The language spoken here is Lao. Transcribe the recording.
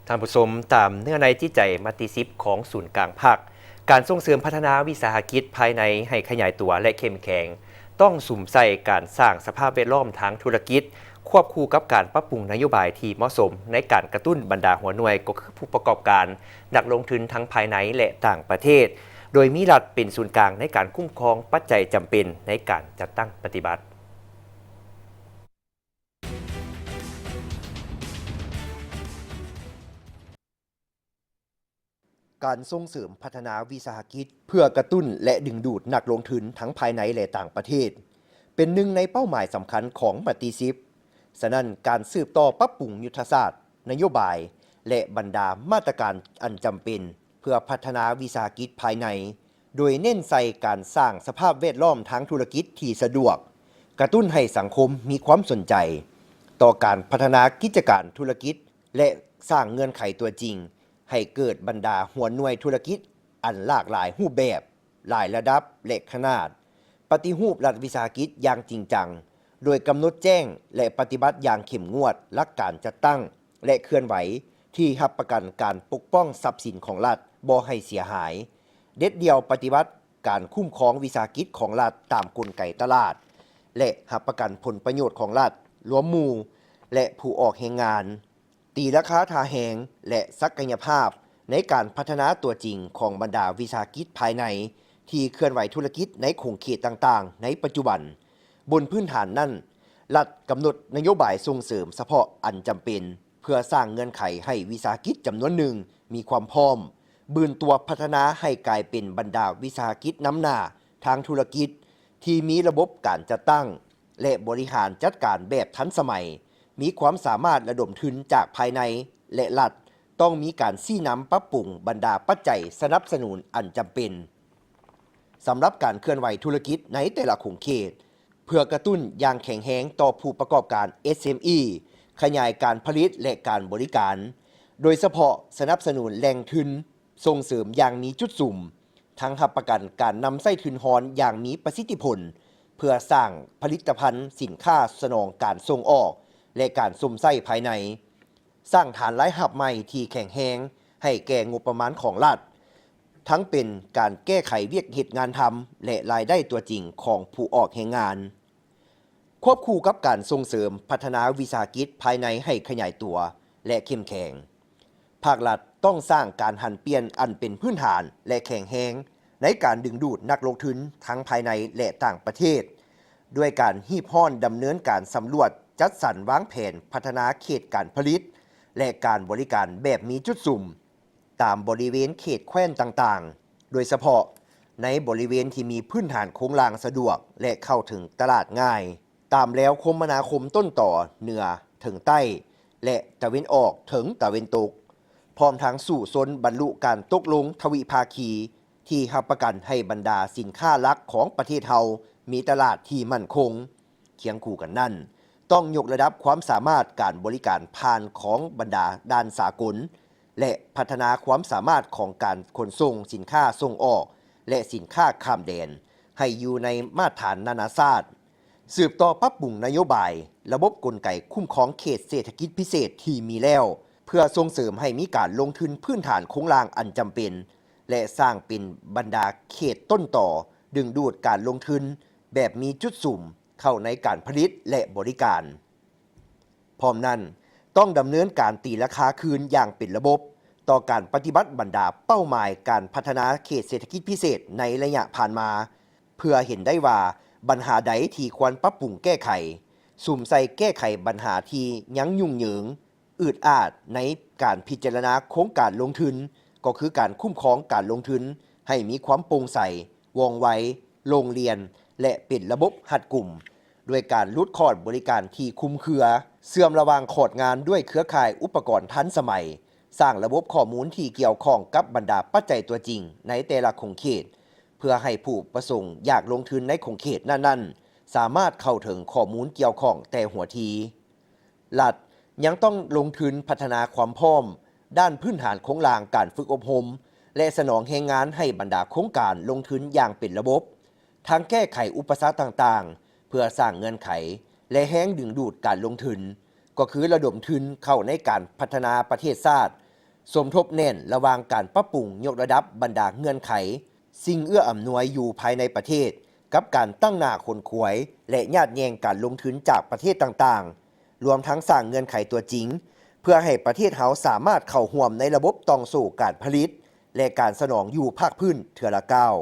ທ່ານຜູ້ຊົມ, ຕາມເນື້ອໃນຈິດໃຈມະຕິສິບຂອງສູນກາງພັກ, ການສົ່ງເສີມພັດທະນາວິສາຫະກິດພາຍໃນໃຫ້ຂະຫຍາຍຕົວ ແລະ ເຂັ້ມແຂງ ຕ້ອງສຸມໃສ່ການສ້າງສະພາບແວດລ້ອມທາງທຸລະກິດ, ຄວບຄູ່ກັບການປັບປຸງນະໂຍບາຍທີ່ເໝາະສົມໃນການກະຕຸ້ນບັນດາຫົວໜ່ວຍ ກໍຄືຜູ້ປະກອບການ, ນັກລົງທຶນທັງພາຍໃນ ແລະ ຕ່າງປະເທດ, ໂດຍມີລັດເປັນສູນກາງໃນການຄຸ້ມຄອງປັດໄຈຈຳເປັນໃນການຈັດຕັ້ງປະຕິບັດ. ການສົ່ງເສີມພັດທະນາວິສາຫະກິດເພື່ອກະຕຸ້ນ ແລະ ດຶງດູດນັກລົງທຶນທັງພາຍໃນ ແລະ ຕ່າງປະເທດ ເປັນໜຶ່ງໃນເປົ້າໝາຍສຳຄັນຂອງມະຕິສິບ. ສະນັ້ນ, ການສືບຕໍ່ປັບປຸງຍຸດທະສາດ, ນະໂຍບາຍ ແລະ ບັນດາມາດຕະການອັນຈຳເປັນເພື່ອພັດທະນາວິສາຫະກິດພາຍໃນ, ໂດຍເນັ້ນໃສ່ການສ້າງສະພາບແວດລ້ອມທາງທຸລະກິດທີ່ສະດວກ, ກະຕຸ້ນໃຫ້ສັງຄົມມີຄວາມສົນໃຈຕໍ່ການພັດທະນາກິດຈະການທຸລະກິດ ແລະ ສ້າງເງື່ອນໄຂຕົວຈິງໃຫ້ເກີດບັນດາຫົວໜ່ວຍທຸລະກິດອັນຫຼາກຫຼາຍຮູບແບບ, ຫຼາຍລະດັບ ແລະ ຂະໜາດ, ປະຕິຮູບລັດວິສາຫະກິດຢ່າງຈິງຈັງ, ໂດຍກຳນົດແຈ້ງ ແລະ ປະຕິບັດຢ່າງເຂັ້ມງວດຫຼັກການຈັດຕັ້ງ ແລະ ເຄື່ອນໄຫວທີ່ຮັບປະກັນການປົກປ້ອງຊັບສິນຂອງລັດບໍ່ໃຫ້ເສຍຫາຍ, ເດັດດ່ຽວປະຕິບັດການຄຸ້ມຄອງວິສາຫະກິດຂອງລັດຕາມກົນໄກຕະຫຼາດ ແລະ ຮັບປະກັນຜົນປະໂຫຍດຂອງລັດ, ລວມໝູ່ ແລະ ຜູ້ອອກແຮງງານ, ຕີລາຄາທ່າແຮງ ແລະ ສັກກະຍະພາບໃນການພັດທະນາຕົວຈິງຂອງບັນດາວິສາຫະກິດພາຍໃນທີ່ເຄື່ອນໄຫວທຸລະກິດໃນຂົງເຂດຕ່າງໆໃນປັດຈຸບັນ. ບົນພື້ນຖານນັ້ນ, ລັດກຳນົດນະໂຍບາຍສົ່ງເສີມສະເພາະອັນຈຳເປັນ ເພື່ອສ້າງເງື່ອນໄຂໃຫ້ວິສາຫະກິດຈຳນວນໜຶ່ງມີຄວາມພ້ອມ, ບືນຕົວພັດທະນາໃຫ້ກາຍເປັນບັນດາວິສາຫະກິດນຳໜ້າທາງທຸລະກິດ ທີ່ມີລະບົບການຈັດຕັ້ງ ແລະ ບໍລິຫານຈັດການແບບທັນສະໄໝ, ມີຄວາມສາມາດລະດົມທຶນຈາກພາຍໃນ ແລະ ລັດຕ້ອງມີການຊີ້ນຳປັບປຸງບັນດາປັດໄຈສະໜັບສະໜູນອັນຈຳເປັນ ສຳລັບການເຄື່ອນໄຫວທຸລະກິດໃນແຕ່ລະຂົງເຂດ ເພື່ອກະຕຸ້ນຢ່າງແຂງແຮງຕໍ່ຜູ້ປະກອບການ ເອສເອັມອີ ຂະຫຍາຍການຜະລິດ ແລະ ການບໍລິການ, ໂດຍສະເພາະສະໜັບສະໜູນແຫຼ່ງທຶນ, ສົ່ງເສີມຢ່າງມີຈຸດສຸມ, ທັງຮັບປະກັນການນຳໃຊ້ທຶນຮອນຢ່າງມີປະສິດທິຜົນ ເພື່ອສ້າງຜະລິດຕະພັນສິນຄ້າສະໜອງການສົ່ງອອກ ແລະ ການຊົມໃຊ້ພາຍໃນ. ສ້າງຖານລາຍຮັບໃໝ່ທີ່ແຂງແຮງໃຫ້ແກ່ງົບປະມານຂອງລັດ, ທັງເປັນການແກ້ໄຂວຽກເຮັດງານທຳ ແລະ ລາຍໄດ້ຕົວຈິງຂອງຜູ້ອອກແຮງງານ. ຄວບຄູ່ກັບການສົ່ງເສີມພັດທະນາວິສາຫະກິດພາຍໃນໃຫ້ຂະຫຍາຍຕົວ ແລະ ເຂັ້ມແຂງ, ພາກລັດຕ້ອງສ້າງການຫັນປ່ຽນອັນເປັນພື້ນຖານ ແລະ ແຂງແຮງໃນການດຶງດູດນັກລົງທຶນທັງພາຍໃນ ແລະ ຕ່າງປະເທດ, ດ້ວຍການຮີບຮ້ອນດຳເນີນການສຳຫຼວດ, ຈັດສັນວາງແຜນພັດທະນາເຂດການຜະລິດ ແລະ ການບໍລິການແບບມີຈຸດສຸມ ຕາມບໍລິເວນເຂດແຂວນຕ່າງໆ, ໂດຍສະເພາະໃນບໍລິເວນທີ່ມີພື້ນຖານໂຄງລ່າງສະດວກ ແລະ ເຂົ້າເຖິງຕະຫຼາດງ່າຍ, ຕາມແລວຄົມມະນາຄົມຕົ້ນຕໍເໜືອເຖິງໃຕ້ ແລະ ຕາເວັນອອກເຖິງຕາເວັນຕົກ, ພ້ອມທັງສູ້ຊົນບັນລຸການຕົກລົງທະວິພາຄີ ທີ່ຮັບປະກັນໃຫ້ບັນດາສິນຄ້າຫຼັກຂອງປະເທດເຮົາມີຕະຫຼາດທີ່ໝັ້ນຄົງ. ຄຽງຄູ່ກັນນັ້ນ, ຕ້ອງຍົກລະດັບຄວາມສາມາດການບໍລິການຜ່ານຂອງບັນດາດ່ານສາກົນ ແລະ ພັດທະນາຄວາມສາມາດຂອງການຂົນສົ່ງສິນຄ້າສົ່ງອອກ ແລະ ສິນຄ້າຂ້າມແດນ ໃຫ້ຢູ່ໃນມາດຖານນານາຊາດ, ສືບຕໍ່ປັບປຸງນະໂຍບາຍ, ລະບົບກົນໄກຄຸ້ມຄອງເຂດເສດຖະກິດພິເສດທີ່ມີແລ້ວ, ເພື່ອສົ່ງເສີມໃຫ້ມີການລົງທຶນພື້ນຖານໂຄງລ່າງອັນຈຳເປັນ ແລະ ສ້າງເປັນບັນດາເຂດຕົ້ນຕໍດຶງດູດການລົງທຶນແບບມີຈຸດສຸມ ເຂົ້າໃນການຜະລິດ ແລະ ບໍລິການ. ພ້ອມນັ້ນ, ຕ້ອງດຳເນີນການຕີລາຄາຄືນຢ່າງເປັນລະບົບຕໍ່ການປະຕິບັດບັນດາເປົ້າໝາຍການພັດທະນາເຂດເສດຖະກິດພິເສດໃນໄລຍະຜ່ານມາ, ເພື່ອເຫັນໄດ້ວ່າບັນຫາໃດທີ່ຄວນປັບປຸງແກ້ໄຂ, ສຸມໃສ່ແກ້ໄຂບັນຫາທີ່ຍັງຫຍຸ້ງເຫຍິງ, ອືດອາດໃນການພິຈາລະນາໂຄງການລົງທຶນ, ກໍຄືການຄຸ້ມຄອງການລົງທຶນໃຫ້ມີຄວາມໂປ່ງໃສ, ວ່ອງໄວ, ໂລ່ງລ່ຽນ ແລະ ເປັນລະບົບຮັດກຸມ, ດ້ວຍການຫຼຸດຂອດບໍລິການທີ່ຄຸມເຄືອ, ເຊື່ອມລະຫວ່າງຂອດງານດ້ວຍເຄືອຂ່າຍອຸປະກອນທັນສະໄໝ, ສ້າງລະບົບຂໍ້ມູນທີ່ກ່ຽວຂ້ອງກັບບັນດາປັດໄຈຕົວຈິງໃນແຕ່ລະຂົງເຂດ, ເພື່ອໃຫ້ຜູ້ປະສົງຢາກລົງທຶນໃນຂົງເຂດນັ້ນໆ ສາມາດເຂົ້າເຖິງຂໍ້ມູນກ່ຽວຂ້ອງແຕ່ຫົວທີ. ລັດຍັງຕ້ອງລົງທຶນພັດທະນາຄວາມພ້ອມດ້ານພື້ນຖານໂຄງລ່າງການຝຶກອົບຮົມ ແລະ ສະໜອງແຮງງານໃຫ້ບັນດາໂຄງການລົງທຶນຢ່າງເປັນລະບົບ, ທັງແກ້ໄຂອຸປະສັກຕ່າງໆ ເພື່ອສ້າງເງື່ອນໄຂ ແລະ ແຮງດຶງດູດການລົງທຶນ, ກໍຄືລະດົມທຶນເຂົ້າໃນການພັດທະນາປະເທດຊາດ, ສົມທົບແໜ້ນລະຫວ່າງການປັບປຸງຍົກລະດັບບັນດາເງື່ອນໄຂ, ສິ່ງເອື້ອອຳນວຍຢູ່ພາຍໃນປະເທດ ກັບການຕັ້ງໜ້າຂົນຂວາຍ ແລະ ຍາດແຍ່ງການລົງທຶນຈາກປະເທດຕ່າງໆ, ລວມທັງສ້າງເງື່ອນໄຂຕົວຈິງ ເພື່ອໃຫ້ປະເທດເຮົາສາມາດເຂົ້າຮ່ວມໃນລະບົບຕ່ອງໂສ້ການຜະລິດ ແລະ ການສະໜອງຢູ່ພາກພື້ນເທື່ອລະກ້າວ.